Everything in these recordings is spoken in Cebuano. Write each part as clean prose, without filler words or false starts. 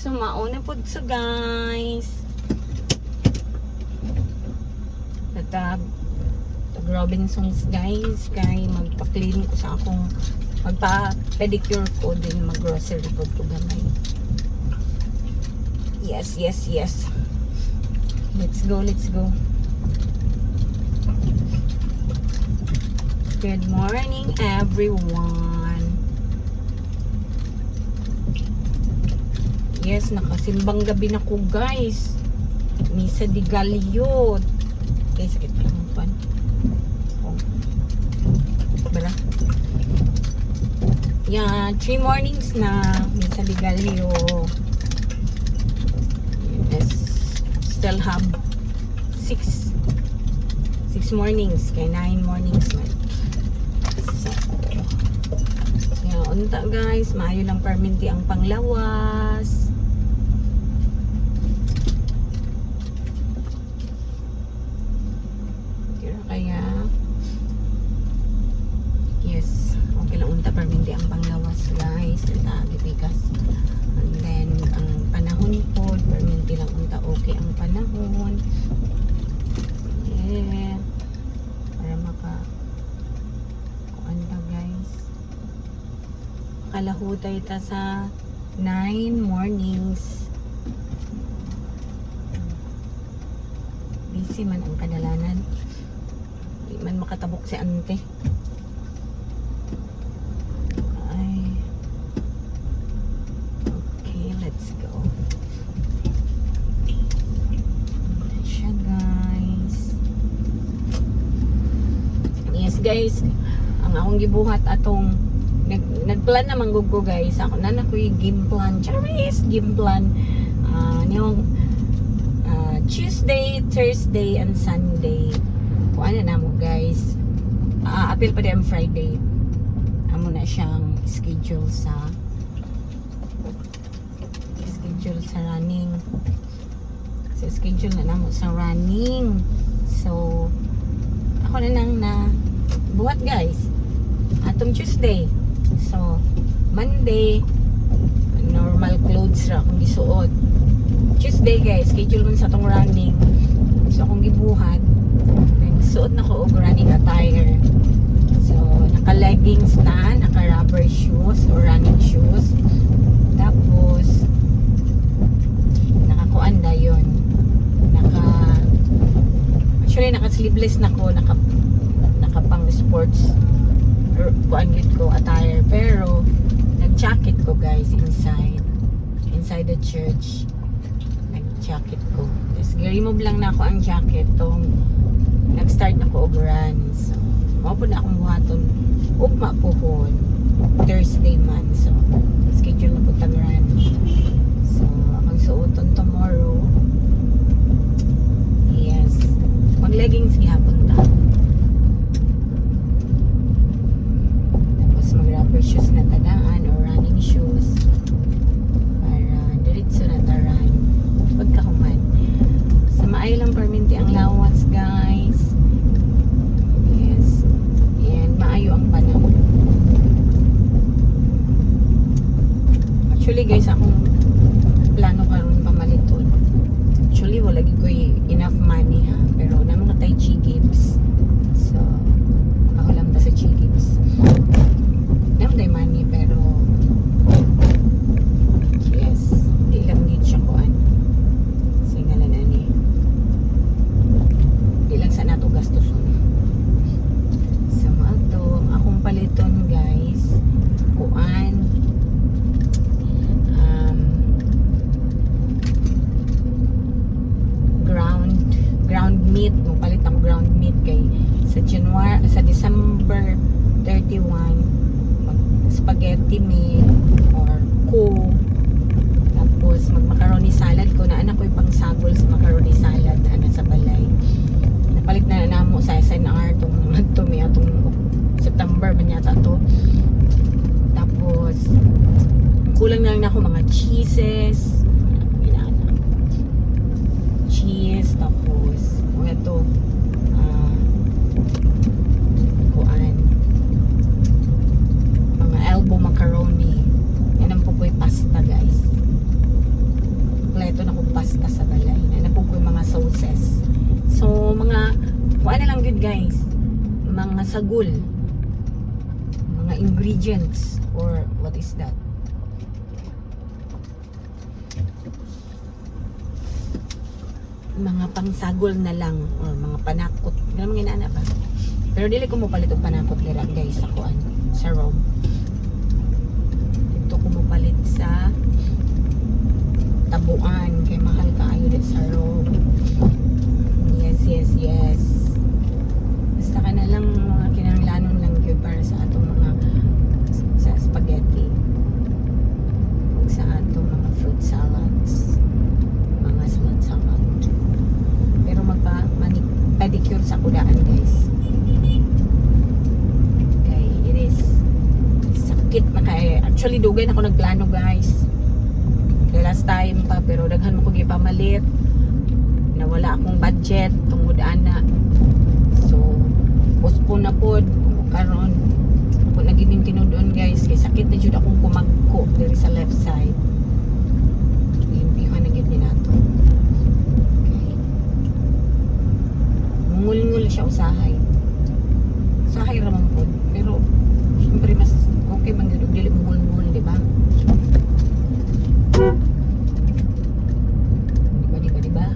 So mauna po so, guys. Tatag tag Robinsons, guys, kay magpa-clean ko sa akong magpa-pedicure ko din, mag-grocery ko gamay. Yes. Let's go, let's go. Good morning, everyone. Yes, nakasimbang gabi na ko, guys. Misa di Gallo. Okay, sakit pa lang ang pan. Oh. Bala. Yeah, three mornings na. Misa di Gallo. Yes, still have six mornings. Kaya nine mornings man. So, yeah, unta guys, maayo lang perminti ang panglawas. Tira kaya. Yes, okay lang unta perminti ang panglawas, guys. Unta gipikas. And then ang panahon po, perminti lang unta okay ang panahon. Yeah. Para maka kuan ta, guys. Kalahutay ta sa 9 mornings. Busy man ang kadalanan. Di man makatabok si ante. Ay. Okay, let's go. Ito siya, guys. Yes, guys. Ang akong gibuhat atong nagplan naman gud ko, guys. Ako na nakoy game plan. Charis, game plan. Ah, niyong Tuesday, Thursday, and Sunday. Kuan na namo, guys. Apil pa din ang Friday. Amo na siyang schedule sa running. So schedule na namo sa running. So ako na nang na buhat, guys. Atong Tuesday. So Monday, normal clothes ra akong gisuot. Tuesday, guys, schedule man sa atong running. So akong gibuhat, nagsuot na ko og running attire. So naka leggings na, naka rubber shoes or running shoes. Tapos nakakuan dayon. Actually, naka sleeveless na ko, naka naka pang sports or kuan gid ko attire, pero nag-jacket ko, guys, inside the church. Nag-jacket ko. Tapos gi-remove lang na ako ang jacket tong nag-start na ko og run. So mao po na akong buhaton ugma pohon, Thursday man. So schedule na po tag run. So akong suoton tomorrow, yes, mag leggings gihapon ta. Tapos mag rubber shoes na tadaan or running shoes para diretso na ta run pagkahuman. Sa maayo lang perminti ang lawas, guys. Yes. And maayo ang panahon. Actually, guys, akong plano karon pamaliton. Actually, wala gid ko'y enough money ha, pero naa man tay G-Gives. So, makahulam ta sa G-Gives. Naa man tay money, pero yes, di lang gid siya kuan. Singalan ani. Di lang sa nato gastuson. So, maato, ang akong paliton, guys, kuan, ground meat. Mo palit ang ground meat kay sa January, sa December 31, mag spaghetti mi or ko, tapos mag macaroni salad ko na anak ko, pang sagol sa macaroni salad na ana sa balay. Napalit na namo sa SNR tong ngadto mi atong September man yata to. Tapos kulang na lang na ako mga cheeses, inaana cheese, tapos mga to, kuan, mga elbow macaroni. Yan ang pupoy pasta, guys. guys, mga sagol, mga ingredients, or what is that? Mga pangsagol na lang or mga panakot. Ganun mga inana ba? Pero dili ko mo palit og panakot dira, guys, sa kuan, sa Rome. Dito ko mo palit sa Tabuan kay mahal kaayo di sa Rome. Yes. Basta ka na lang mga kinahanglanon lang yun para sa atong mga sa spaghetti ug sa atong mga fruit salads, mga salad salad. Pero magpa pedicure sa kudaan, guys. Kay it is sakit na kay. Actually, dugay na ako nagplano, guys. The last time pa, pero daghan mo ko gipamalit. Nawala akong budget tungod ana. So postpone na pod karon. Ako na gining tinud-on, guys, kay sakit na jud akong kumagko diri sa left side. Limpihan na gyud ni nato. Okay. Mungulngul siya usahay. Usahay ra man pod, pero syempre mas okay man gyud og dili mungulngul, di ba? Di ba, di ba, di ba?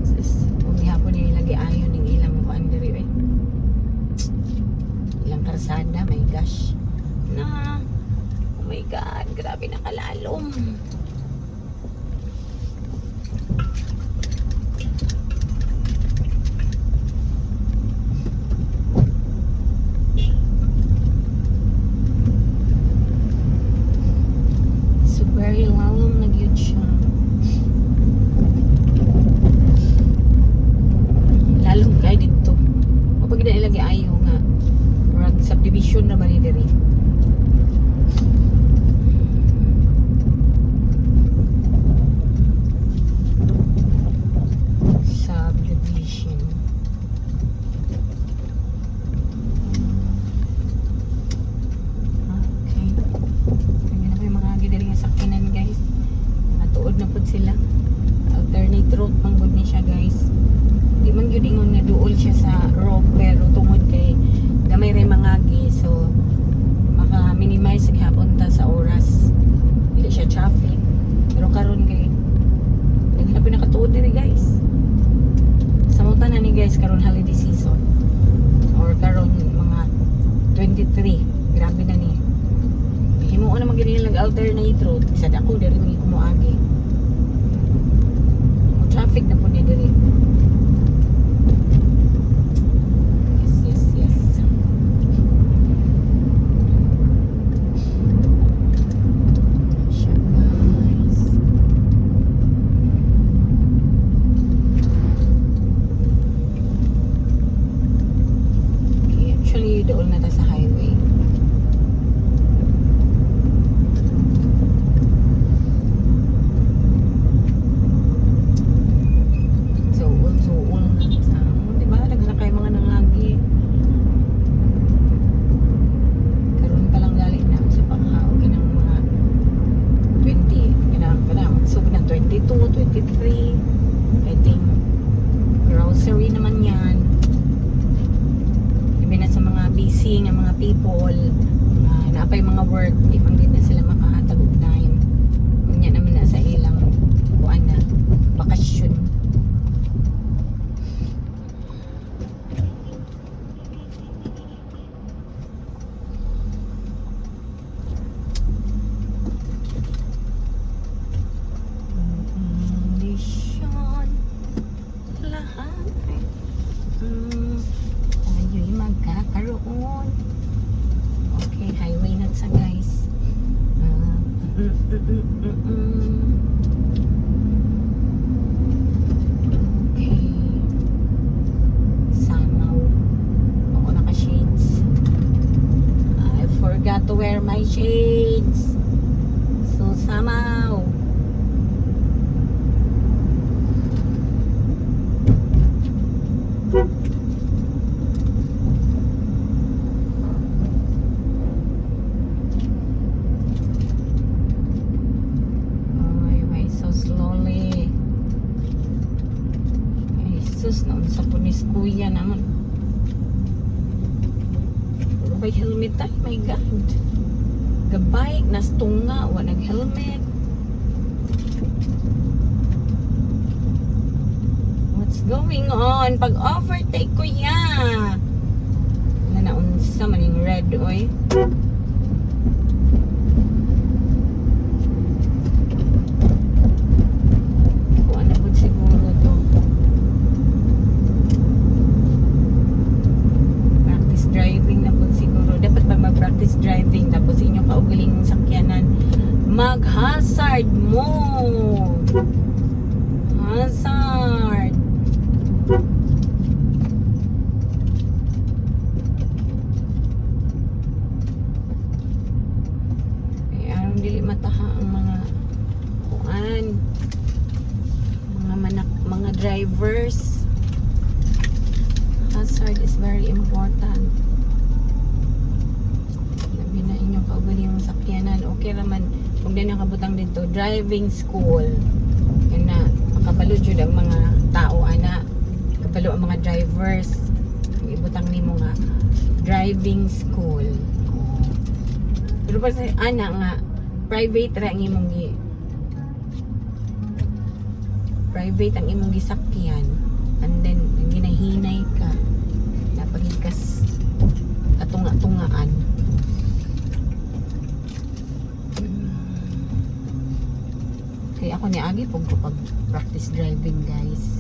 Sus, kung gihapon nila giayon ning ilang kuan diri eh. Ilang karsada, my gosh. Na, oh my God, grabe na kalalom. So very lalom na gyud siya. Lalom kay dito. O pag na ilagi ayo nga murag subdivision na ba ni diri? Subdivision. Okay. Kaya na po yung mga gidali nga sakyanan, guys. Nakatuod na pud sila. Alternate route man gud ni siya, guys. Di man gyud ingon nga duol siya sa road, pero tungod kay gamay ray mangagi, so maka minimize gihapon ta sa oras. Dili siya traffic. Pero karon kay daghan na po nakatuod diri, guys. Samutan na ni, guys, karon holiday season or karon mga 23, grabe na ni. Himuon naman gini nag alternate route bisag ako diri mangi kumuagi. Mo traffic na po ni diri. Yes. Siya, guys. Okay, actually, doon na ta sa highway. So, so, na ta. Di ba? Daghan na kayo mga nangagi. Karon pa lang galing na ako sa panghaog ng mga 20, kina kana magsugod ng 22, 23. I think grocery naman yan. Ibi na sa mga busy nga mga people, napay mga work, di man gid na sila makahatag og time. Unya naman na sa ilang kuan na bakasyon. Kondisyon lahat ay tayo'y magkakaroon. Okay, highway na sa, guys. Ah, Okay. Samaw. Ako naka-shades. I forgot to wear my shades. So, samaw. Ay, why so slowly? Ay, sus, naunsa Miss Kuya naman. Puro ba helmet ay? My God. Gabike, nastunga, wa nag-helmet. What's going on? Pag overtake ko ya. Na naunsa man yung red, oy. Kung ano po siguro to. Practice driving na po siguro. Dapat pa mag-practice driving tapos inyong kaugaling sakyanan, mag-hazard mo. Hazard. Kaya aron dili mataha ang mga kuan, mga manak, mga drivers. Hazard is very important. Labi na inyong kaugalingong sakyanan. Okay raman kung di nakabutang dito, driving school. Yun na, makabalo jud ang mga tao ana. Kabalo ang mga drivers. Ibutang nimo nga driving school. Oh. Pero pa sa ana nga private ra ang imong gi private ang imong gisakyan and then ginahinay ka napagikas katunga-tungaan. Kaya ako niagi pug ko pag practice driving, guys.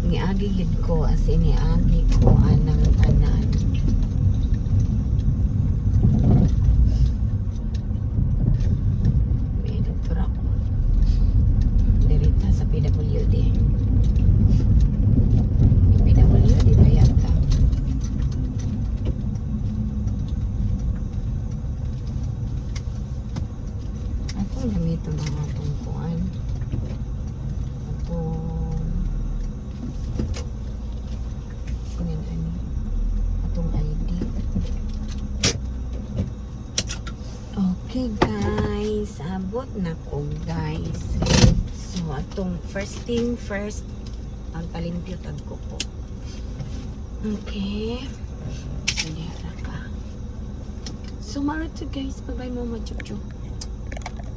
Niagi gid ko, as in niagi ko anang tanan. May doktor ako. Dirita sa PWD. May PWD ba yata? Atong gamiton ang atong kuan. Atong kunin ani. Atong ID. Okay guys, abot na ko, guys. So atong first thing first, pagpalimpyo tag ko. Okay. So diha ra ka. So mao to, guys. Bye bye, mama. Chup chup.